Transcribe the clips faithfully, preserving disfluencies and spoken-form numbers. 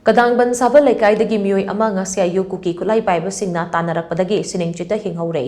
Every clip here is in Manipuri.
ꯀꯗꯥꯡꯕꯟ ꯁꯥꯕ ꯂꯩꯀꯥꯏꯗꯒꯤ ꯃꯤꯑꯣꯏ ꯑꯃ ꯉꯁꯤ ꯑꯌꯨꯛ ꯀꯨꯀꯤ ꯈꯨꯠꯂꯥꯏ ꯄꯥꯏꯕꯁꯤꯡꯅ ꯇꯥꯟꯅꯔꯛꯄꯗꯒꯤ ꯁꯤꯅꯤꯡ ꯆꯤꯠꯇ ꯍꯤꯡꯍꯧꯔꯦ꯫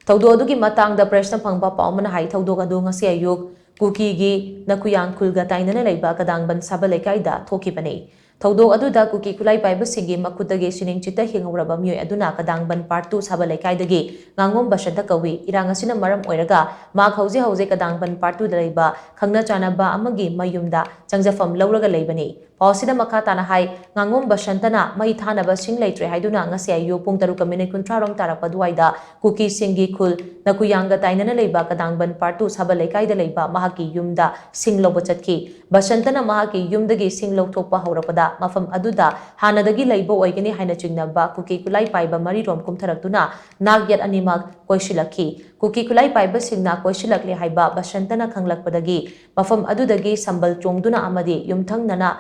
ꯊꯧꯗꯣꯛ ꯑꯗꯨꯒꯤ ꯃꯇꯥꯡꯗ ꯄ꯭ꯔꯦꯁꯅ ꯐꯪꯕ ꯄꯥꯎ ꯑꯃꯅ ꯍꯥꯏ, ꯊꯧꯗꯣꯛ ꯑꯗꯨ ꯉꯁꯤ ꯑꯌꯨꯛ ꯀꯨꯀꯤꯒꯤ ꯅꯀꯨꯌꯥꯡ ꯈꯨꯜꯒ ꯇꯥꯏꯅꯅ ꯂꯩꯕ ꯀꯗꯥꯡꯕꯟ ꯁꯥꯕ ꯂꯩꯀꯥꯏꯗ ꯊꯣꯛꯈꯤꯕꯅꯤ꯫ ꯊꯧꯗꯣꯛ ꯑꯗꯨꯗ ꯀꯨꯀꯤ ꯈꯨꯠꯂꯥꯏ ꯄꯥꯏꯕꯁꯤꯡꯒꯤ ꯃꯈꯨꯠꯇꯒꯤ ꯁꯤꯅꯤꯡ ꯆꯤꯠꯇ ꯍꯤꯡꯍꯧꯔꯕ ꯃꯤꯑꯣꯏ ꯑꯗꯨꯅ ꯀꯗꯥꯡꯕꯟ ꯄꯥꯔꯠ ꯇꯨ ꯁꯥꯕ ꯂꯩꯀꯥꯏꯗꯒꯤ ꯉꯥꯉꯣꯝ ꯕꯁꯟꯇ ꯀꯧꯏ꯫ ꯏꯔꯥꯡ ꯑꯁꯤꯅ ꯃꯔꯝ ꯑꯣꯏꯔꯒ ꯃꯍꯥꯛ ꯍꯧꯖꯤꯛ ꯍꯧꯖꯤꯛ ꯀꯗꯥꯡꯕꯟ ꯄꯥꯔꯠ ꯇꯨꯗ ꯂꯩꯕ ꯈꯪꯅ ꯆꯥꯟꯅꯕ ꯑꯃꯒꯤ ꯃꯌꯨꯝꯗ ꯆꯪꯖꯐꯝ ꯂꯧꯔꯒ ꯂꯩꯕꯅꯤ꯫ ꯄꯥꯎ ꯑꯁꯤꯗ ꯃꯈꯥ ꯇꯥꯅ ꯍꯥꯏ, ꯉꯥꯉꯣꯝ ꯕꯁꯟꯇꯅ ꯃꯩ ꯊꯥꯅꯕ ꯁꯤꯡ ꯂꯩꯇ꯭ꯔꯦ ꯍꯥꯏꯗꯨꯅ ꯉꯁꯤ ꯑꯌꯨꯛ ꯄꯨꯡ ꯇꯔꯨꯛꯀ ꯃꯤꯅꯤꯠ ꯀꯨꯟꯊ꯭ꯔꯥ ꯔꯣꯝ ꯇꯥꯔꯛꯄ ꯑꯗꯨꯋꯥꯏꯗ ꯀꯨꯀꯤꯁꯤꯡꯒꯤ ꯈꯨꯜ ꯅꯀꯨꯌꯥꯡꯒ ꯇꯥꯏꯅꯅ ꯂꯩꯕ ꯀꯗꯥꯡꯕꯟ ꯄꯥꯔꯠ ꯇꯨ ꯁꯥꯕ ꯂꯩꯀꯥꯏꯗ ꯂꯩꯕ ꯃꯍꯥꯛꯀꯤ ꯌꯨꯝꯗ ꯁꯤꯡ ꯂꯧꯕ ꯆꯠꯈꯤ꯫ ꯕꯁꯟꯇꯅ ꯃꯍꯥꯛꯀꯤ ꯌꯨꯝꯗꯒꯤ ꯁꯤꯡ ꯂꯧꯊꯣꯛꯄ ꯍꯧꯔꯛꯄꯗ ꯃꯐꯝ ꯑꯗꯨꯗ ꯍꯥꯟꯅꯗꯒꯤ ꯂꯩꯕ ꯑꯣꯏꯒꯅꯤ ꯍꯥꯏꯅ ꯆꯤꯡꯅꯕ ꯀꯨꯀꯤ ꯈꯨꯠꯂꯥꯏ ꯄꯥꯏꯕ ꯃꯔꯤꯔꯣꯝ ꯀꯨꯝꯊꯔꯛꯇꯨꯅ ꯅꯥꯛ ꯌꯦꯠ ꯑꯅꯤꯃꯛ ꯀꯣꯏꯁꯤꯜꯂꯛꯈꯤ꯫ ꯀꯨꯀꯤ ꯈꯨꯠꯂꯥꯏ ꯄꯥꯏꯕꯁꯤꯡꯅ ꯀꯣꯏꯁꯤꯜꯂꯛꯂꯦ ꯍꯥꯏꯕ ꯕꯁꯟꯇꯅ ꯈꯪꯂꯛꯄꯗꯒꯤ ꯃꯐꯝ ꯑꯗꯨꯗꯒꯤ ꯁꯝꯕꯜ ꯆꯣꯡꯗꯨꯅ ꯑꯃꯗꯤ ꯌꯨꯝꯊꯪꯅꯅ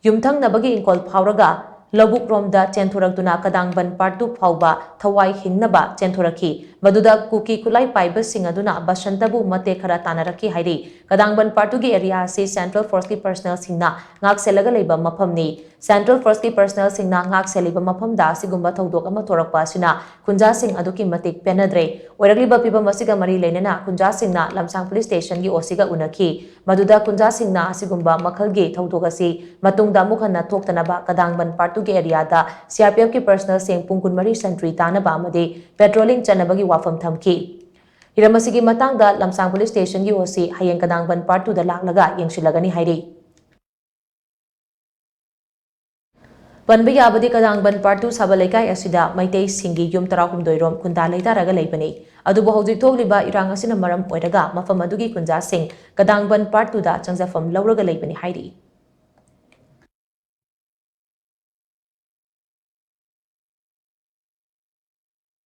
ꯌꯨꯝꯊꯪꯅꯕꯒꯤ ꯏꯪꯈꯣꯜ ꯐꯥꯎꯔꯒ ꯂꯧꯕꯨꯛ ꯔꯣꯝꯗ ꯆꯦꯟꯊꯣꯔꯛꯇꯨꯅ ꯀꯗꯥꯡꯕꯟ ꯄꯥꯔꯠ ꯇꯨ ꯐꯥꯎꯕ ꯊꯋꯥꯏ ꯍꯤꯡꯅꯕ ꯆꯦꯟꯊꯣꯔꯛꯈꯤ꯫ ꯃꯗꯨꯗ ꯀꯨꯀꯤ ꯈꯨꯠꯂꯥꯏ ꯄꯥꯏꯕꯁꯤꯡ ꯑꯗꯨꯅ ꯕꯁꯟꯇꯕꯨ ꯃꯇꯦꯛ ꯈꯔ ꯇꯥꯟꯅꯔꯛꯈꯤ ꯍꯥꯏꯔꯤ꯫ ꯀꯗꯥꯡꯕꯟ ꯄꯥꯔꯠ ꯇꯨꯒꯤ ꯑꯦꯔꯤꯌꯥ ꯑꯁꯤ ꯁꯦꯟꯇ꯭ꯔꯦꯜ ꯐꯣꯔꯁꯀꯤ ꯄꯔꯁꯅꯦꯜꯁꯤꯡꯅ ꯉꯥꯛ ꯁꯦꯜꯂꯒ ꯂꯩꯕ ꯃꯐꯝꯅꯤ꯫ ꯁꯦꯟꯇ꯭ꯔꯦꯜ ꯐꯣꯔꯁꯀꯤ ꯄꯔꯁꯅꯦꯜꯁꯤꯡꯅ ꯉꯥꯛ ꯁꯦꯜꯂꯤꯕ ꯃꯐꯝꯗ ꯑꯁꯤꯒꯨꯝꯕ ꯊꯧꯗꯣꯛ ꯑꯃ ꯊꯣꯔꯛꯄ ꯑꯁꯤꯅ ꯈꯨꯟꯖꯥꯁꯤꯡ ꯑꯗꯨꯛꯀꯤ ꯃꯇꯤꯛ ꯄꯦꯟꯅꯗ꯭ꯔꯦ꯫ ꯑꯣꯏꯔꯛꯂꯤꯕ ꯐꯤꯕꯝ ꯑꯁꯤꯒ ꯃꯔꯤ ꯂꯩꯅꯅ ꯈꯨꯟꯖꯥꯁꯤꯡꯅ ꯂꯝꯁꯥꯡ ꯄꯨꯂꯤꯁ ꯁ꯭ꯇꯦꯁꯟꯒꯤ ꯑꯣ ꯁꯤꯒ ꯎꯅꯈꯤ꯫ ꯃꯗꯨꯗ ꯈꯨꯟꯖꯥꯁꯤꯡꯅ ꯑꯁꯤꯒꯨꯝꯕ ꯃꯈꯜꯒꯤ ꯊꯧꯗꯣꯛ ꯑꯁꯤ ꯃꯇꯨꯡꯗ ꯑꯃꯨꯛ ꯍꯟꯅ ꯊꯣꯛꯇꯅꯕ ꯀꯗꯥꯡꯕꯟ ꯄꯥꯔꯠ ꯇꯨꯒꯤ ꯑꯦꯔꯤꯌꯥꯗ ꯁꯤ ꯑꯥꯔ ꯄꯤ ꯑꯦꯐꯀꯤ ꯄꯔꯁꯅꯦꯜꯁꯤꯡ ꯄꯨꯡ ꯀꯨꯟꯃꯔꯤ ꯁꯦꯟꯇ꯭ꯔꯤ ꯇꯥꯅꯕ ꯑꯃꯗꯤ ꯄꯦꯇ꯭ꯔꯣꯂꯤꯡ ꯆꯠꯅꯕꯒꯤ ꯋꯥꯐꯝ ꯊꯝꯈꯤ꯫ ꯍꯤꯔꯝ ꯑꯁꯤꯒꯤ ꯃꯇꯥꯡꯗ ꯂꯝꯁꯥꯡ ꯄꯨꯂꯤꯁ ꯁ꯭ꯇꯦꯁꯟꯒꯤ ꯑꯣ ꯁꯤ ꯍꯌꯦꯡ ꯀꯗꯥꯡꯕꯟ ꯄꯥꯔꯠ ꯇꯨꯗ ꯂꯥꯛꯂꯒ ꯌꯦꯡꯁꯤꯜꯂꯒꯅꯤ ꯍꯥꯏꯔꯤ꯫ ꯄꯟꯕ ꯌꯥꯕꯗꯤ, ꯀꯗꯥꯡꯕꯟ ꯄꯥꯔꯠ ꯇꯨ ꯁꯥꯕ ꯂꯩꯀꯥꯏ ꯑꯁꯤꯗ ꯃꯩꯇꯩꯁꯤꯡꯒꯤ ꯌꯨꯝ ꯇꯔꯥꯍꯨꯝꯗꯣꯏ ꯔꯣꯝ ꯈꯨꯟꯗꯥ ꯂꯩꯇꯥꯔꯒ ꯂꯩꯕꯅꯤ꯫ ꯑꯗꯨꯕꯨ ꯍꯧꯖꯤꯛ ꯊꯣꯛꯂꯤꯕ ꯏꯔꯥꯡ ꯑꯁꯤꯅ ꯃꯔꯝ ꯑꯣꯏꯔꯒ ꯃꯐꯝ ꯑꯗꯨꯒꯤ ꯈꯨꯟꯖꯥꯁꯤꯡ ꯀꯗꯥꯡꯕꯟ ꯄꯥꯔꯠ ꯇꯨꯗ ꯆꯪꯖꯐꯝ ꯂꯧꯔꯒ ꯂꯩꯕꯅꯤ ꯍꯥꯏꯔꯤ꯫